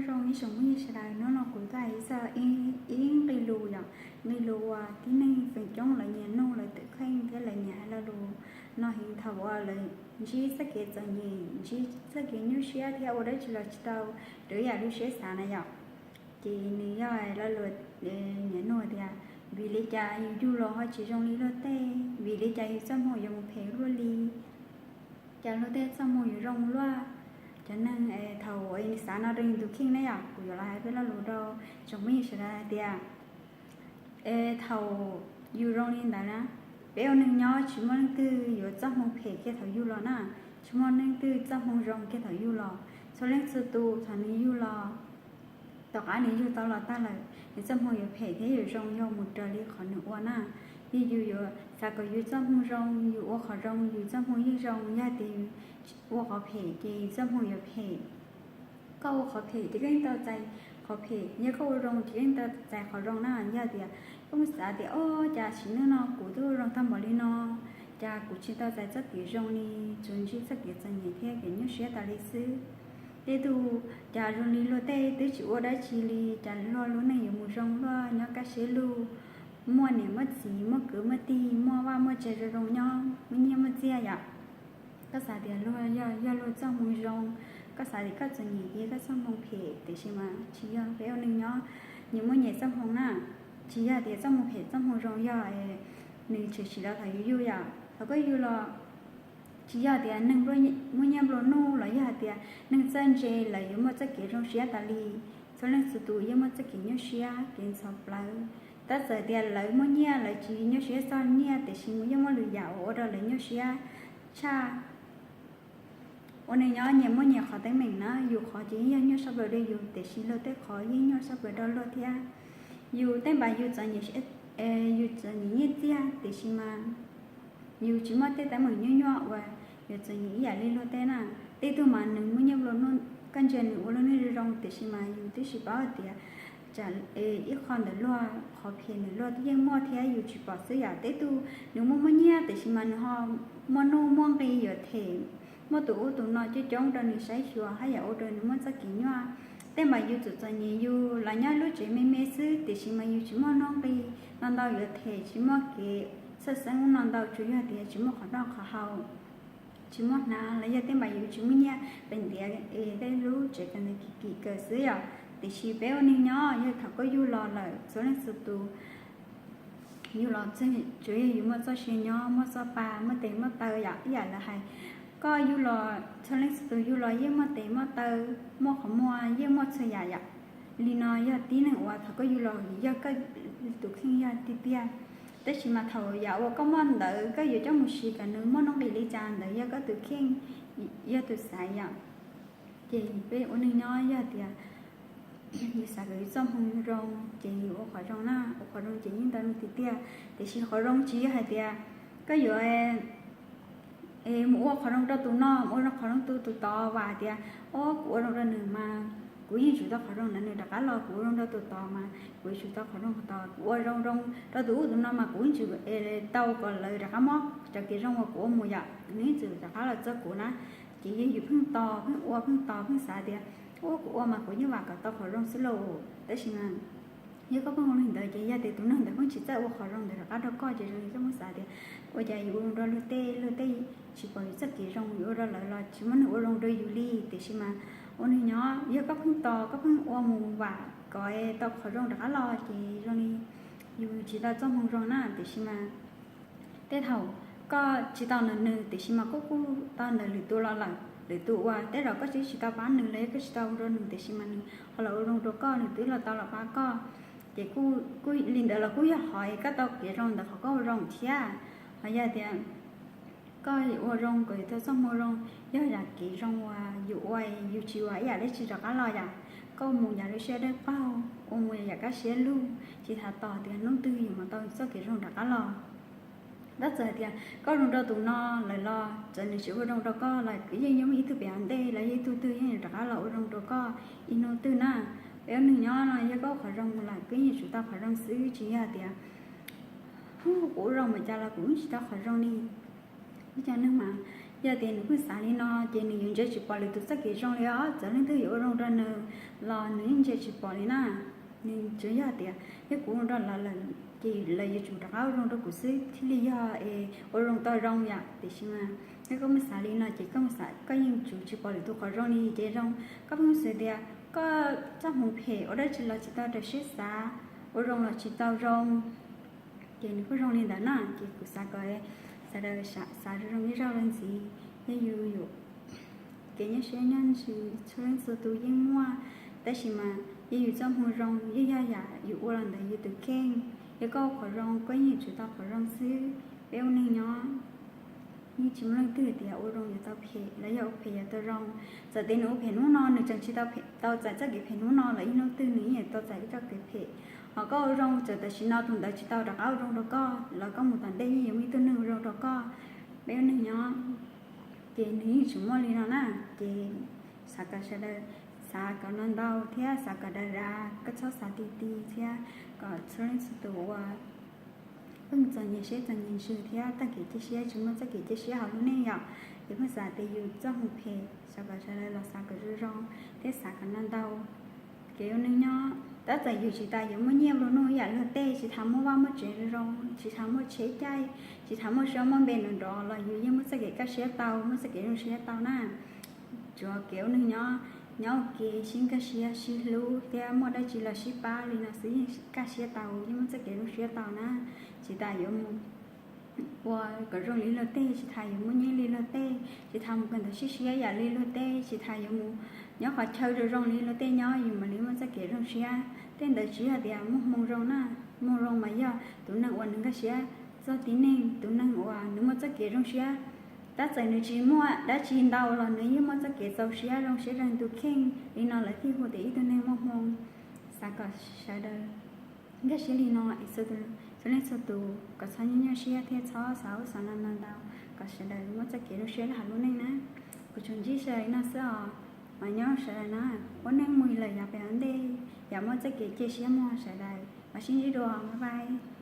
Nyob zoo ib tsoom phooj ywg sawv daws, hnub no kuv tuaj hais txog ib nqe lus yom, nqe lus uas tib neeg feem coob lawv nyiam nug, lawv twm kheej thiab lawv nyiam hais lo lus no heev thaum uas lawv ntsib txoj kev txom nyem, ntsib txoj kev nyuaj siab thiab ua dab tsi los tsis tau raws yam lub siab xav na yom. Ces nws yog lo lus nyiam nug tias, vim li cas yus yug los ho tsis zoo li luag tej? Vim li cas yus txoj hmoo yuav mus phem luaj li? Cas luag tej txoj hmoo yuav zoo luaj? Cov neeg thaum nws xav no rau nws tus kheej ne yom, kuv yuav los hais peb lo lus rau tsoom phooj ywg sawv daws hais tias, es thaum yus zoo li ntawd na, peb ua neeg nyob tsis muaj leej twg yuav txoj hmoo phem kiag thaum yug los na, tsis muaj leej twg txoj hmoo zoo kiag thaum yug los. Txhua leej txhua tus thaum nws yug los, tom qab nws yug tau los tag lawm, nws txoj hmoo yuav phem thiab yuav zoo yog mus raws li qhov nws ua na. Yog yus yuav xav kom yus txoj hmoo zoo, yus ua qhov zoo, yus txoj hmoo yeej zoo, yog tias yus ua qhov phem ces yus txoj hmoo yuav phem. Koj ua qhov phem ces koj yeej tau txais qhov phem, yog koj ua zoo ces koj yeej tau txais qhov zoo na. Yog tias koj mus xav tias, o, cas sim neej no kuv twb ua zoo tag npaum li no, cas kuv tsis tau txais txoj kev zoo li, tsuas ntsib txoj kev txom nyem thiab kev nyuaj siab tas li xwb. Tej tug cas zoo li luag tej twb tsis ua dab tsi li, cas luag lub neej yuav mus zoo, luag nyob kaj siab lug, muaj niam muaj txiv, muaj kwv muaj tij, muaj vaj muaj tsev zoo zoo nyob, muaj nyiaj muaj txiag yom. Koj xav tias luag yog, yog luag txoj hmoo zoo, koj xav tias koj txom nyem ces koj txoj hmoo phem, tiam sis mas tsis yog. Peb ua neeg nyob nyias muaj nyias txoj hmoo na, tsis yog tias txoj hmoo phem txoj hmoo zoo, yog nws tshwm sim los thaum yus yug yom. Thaum koj yug los tsis yog tias neeg muaj nyiaj nplua nuj los yog hais tias neeg txawj ntse lawv yuav muaj txoj kev zoo siab tas li. Txhua leej txhua tus yeej muaj txoj kev nyuaj siab, kev ntxhov plawv. Tab txawm tias lawv muaj nyiaj, lawv tsis nyuaj siab txog nyiaj, tiam sis mas yeej muaj lwm yam uas ua rau lawv nyuaj siab tshaj. Ua neeg nyob nyias muaj nyias qhov teeb meem na, yus qhov ces yeej yog nyuaj sab plaws rau yus, tiam sis luag tej qhov yeej nyuaj sab plaws rau luag thiab. Yus tej npam yus txom nyem, yus txom nyem nyiaj txiag, tiam sis mas yus tsis muaj tej teeb meem nyuaj nyuaj uas yuav txom nyem ib yam li luag tej na. Tej tug mas nws muaj nyiaj nplua nuj, koj ntsia nws ua lub neej zoo zoo, tiam sis mas yus twb tsis paub hais tias ib qho ntawm luag, qhov phem ntawm luag yeej muaj thiab yus tsis pom xwb yom. Tej tug nws muaj muaj nyiaj, tiam sis mas nws ho muaj nuj muaj nqi yuav them, muaj tus ub tus no coob coob rau nws saib xyuas haj yam ua rau nws muaj txoj kev nyuaj. Tej npam yus txom txom nyem, yus los nyob lub tsev me me xwb, tiam sis mas yus tsis muaj nuj nqi no ntau yuav them, tsis muaj kev txhawj xeeb ub no ntau, tsuas yog tias tsis muaj qhov noj qhov haus, tsis muaj hnav, los yog tej npam yus tsis muaj nyiaj, pem ntiav es tej lub tsev kawm ntawv kim kim kawm xwb yom. Tiam sis peb ua neeg nyob, yog thaum koj yug los lawm, txhua leej txhua tus yug los tsuas yog yus muaj txoj sia nyob, muaj txoj pa, muaj tes muaj taw yom. Ib yam lawv hais, koj yug los, txhua leej txhua tus yug los yeej muaj tes muaj taw, muaj qhov muag, yeej muaj txhua yam yom. Li no yog tib neeg uas thaum koj yug los yog koj tus kheej yog tiag tiag. Tab sis mas thaum yam uas koj muaj ntawd koj yuav coj mus siv kom nws muaj nuj nqis li cas, ntawd yog koj tus kheej, yog tus xaiv yom. Ces peb ua neeg nyob yog tias yus xav kom yus txoj hmoo zoo ces yus ua qhov zoo na, ua qhov zoo ces yeej tau noj tiag tiag. Tiam sis qhov zoo tsis yog hais tias koj yuav mus ua qhov zoo rau tus no, mus ua qhov zoo rau tus tod, vam tias, o, kuv ua zoo rau nws mas kuv yeej tsum tau qhov zoo ntawd, nws rov qab los. Kuv ua zoo rau tus tod mas kuv yeej tsum tau qhov zoo tod. Kuv ua zoo zoo rau tus ub tus no mas kuv yeej tsum tau kom lawv rov qab muab cov kev zoo uas kuv ua mus yom, nws yeej tsum rov qab los txog kuv na. Ces yog yus pheej tos pheej ua pheej tos pheej xav tias, o, kuv ua mas kuv yeej vam kom tau qhov zoo xwb lauj. Tab sis mas yog koj pheej ua li ntawd ces yog tias tus neeg ntawd pheej tsis txawj ua qhov zoo ntawd rov qab rau koj, ces zoo li koj muab xav tias, ua cas yus ua zoo rau luag tej, luag tej tsis pom yus txoj kev zoo, yus ua rau lawv los tsis muaj neeg ua zoo rau yus li. Tiam sis mas ua neeg nyob yog koj pheej tos koj pheej ua mus vam kom tau qhov zoo rov qab los ces zoo li yus tsis tau txoj hmoo zoo na. Tiam sis mas tej thaum koj tsis tau ntawm nws, tiam sis mas koj kuj tau ntawm lwm tus los lawm. Lwm tus uas tej zaum koj twb tsis tau pab nws los yog koj tsis tau ua rau nws, tiam sis mas nws ho los ua zoo rau koj, nws twb los tau los pab koj. Ces kuj li ntawd los kuj yog qhov koj tau kev zoo ntawm qhov koj ua zoo thiab. Ho yog tias koj ua zoo kom yus tau txoj hmoo zoo, yog yam kev zoo uas yus ua, yus tsis ua ib yam dab tsi rov qab los yom. Koj mus yam lub siab dawb paug, ua mus yam kaj siab lug, tsis tas tos tias hnub twg yus mam tau txoj kev zoo rov qab los. Tab txawm hais tias koj zoo rau tus no lawm los txawm nws tsis ua zoo rau koj los yeej yuav muaj ib tug pem hauv ntej los yog ib tug twg yeej yuav rov qab los ua zoo rau koj ib hnub twg na. Peb ua neeg nyob no yog koj ua qhov zoo lawm koj yeej yuav tsum tau qhov zoo xwb, tsis yog tias hu kuv ua zoo npaum cas los kuv yeej tsis tau qhov zoo li. Ib cov neeg mas Yog tias nws pheej xav li no ces nws yuav ntsia tsis pom lwm tus txoj kev zoo li os. Txawm leej twg yuav ua zoo rau nws los nws yeej ntsia tsis pom li na. Nws tsuas yog tias yog kuv ua rau lawv lawm ces lawv yuav tsum rov qab ua zoo rau kuv xwb thiaj li yog es ua zoo tau zoo yom. Tiam sis mas yog koj muaj xav li no ces koj muaj xav koj yeej tsum tsis pom lwm tus qhov zoo li ces zoo. Koj pheej xav tias koj txoj hmoov phem ua dab tsi los tsis tau raws siab xav, ua zoo los tsis tau zoo. Ces nws kuj zoo li ntawd na, ces kuv xav kom sawv daws xav zoo zoo ib zaug los ntxiv. Yog yus yuav kev nyuaj siab nyuaj ntsws txhua leej txhua tus yeej muaj, tab sis mas yog yus txoj hmoo zoo yeej yog yam yus ua los ntawm yus tus kheej. Yog koj ua qhov zoo koj yeej yuav tsum tau qhov zoo xwb. Peb ua neeg nyob yeej tsis muaj leej twg tias ua zoo yuav tau phem los yog ua phem yuav tau zoo. Txawm tias nws ua phem hnub no nws tseem tsis tau phem, tau txais txoj kev phem hnub no los ib hnub twg nws yeej yuav tau txais ib txoj kev phem. Ho koj ua zoo txawm tam sim no tus ntawd tsis tau rov qab ua zoo rau koj los koj mus tom ntej yeej yuav muaj ib tug neeg ua zoo rau koj. Peb ua neeg nyob ces nws yeej tsis muaj li no na. Ces xav kom sawv daws xav kom no ntau thiab xav kom dav dav, koj txhob xav ti ti thiab kom txhua leej txhua tus ua pheej txom nyem siab txom nyem ntsws thiab tag kev cia siab, tsis muaj txoj kev cia siab hauv lub neej yom. Ces pheej xav tias yus txoj hmoo phem, xav kom sawv daws los xav kom zoo zoo thiab xav kom no ntau. Kev ua neeg nyob tab txawm yus tsis tas yuav muaj nyiaj nplua nuj ib yam luag tej, tsis tas muaj vaj muaj tsev zoo zoo, tsis tas muaj tsheb caij, tsis tas muaj suab muaj npe nrov nrov los yus yeej muaj txoj kev kaj siab tau, muaj txoj kev zoo siab tau na. Tsuav kev ua neeg nyob, nyob ua ke sib nkag siab sib hlub thiab muaj dab tsi los sib pab li no xwb yeej kaj siab tau, yeej muaj txoj kev zoo siab tau na. Tsis tas yuav mus ua kom zoo li luag tej, tsis tas yuav muaj nyiaj li luag tej, tsis tas mus kawm ntawv sib siab yam li luag tej, tsis tas yuav mus nyob qhov chaw zoo zoo li luag tej nyob yus mam li muaj txoj kev zoo siab. Tej ntawd tsis yog tias muaj hmoo zoo na. Hmoo zoo mas yog tus neeg uas nws nkag siab txog tib neeg, tus neeg uas nws muaj txoj kev zoo siab. Tab txawm nws tsis muaj dab tsi ntau los nws yeej muaj txoj kev txaus siab zoo siab rau tus kheej. Li no lawv thiaj hu tias ib tug neeg muaj hmoo. Xav kom sawv daws nkag siab li no es txhua leej txhua tus kom txhob nyuaj nyuaj siab thiab txhob xav ub xav no ntau, kom sawv daws muaj txoj kev zoo siab rau hauv lub neej na. Kuv tsuas ntsib sawv daws li no xwb os. Mas nyob sawv daws na, ua neej mus lawm yav pem ua ntej, yam muaj txoj kev cia siab muag sawv daws mas sib ntsib dua, bye bye.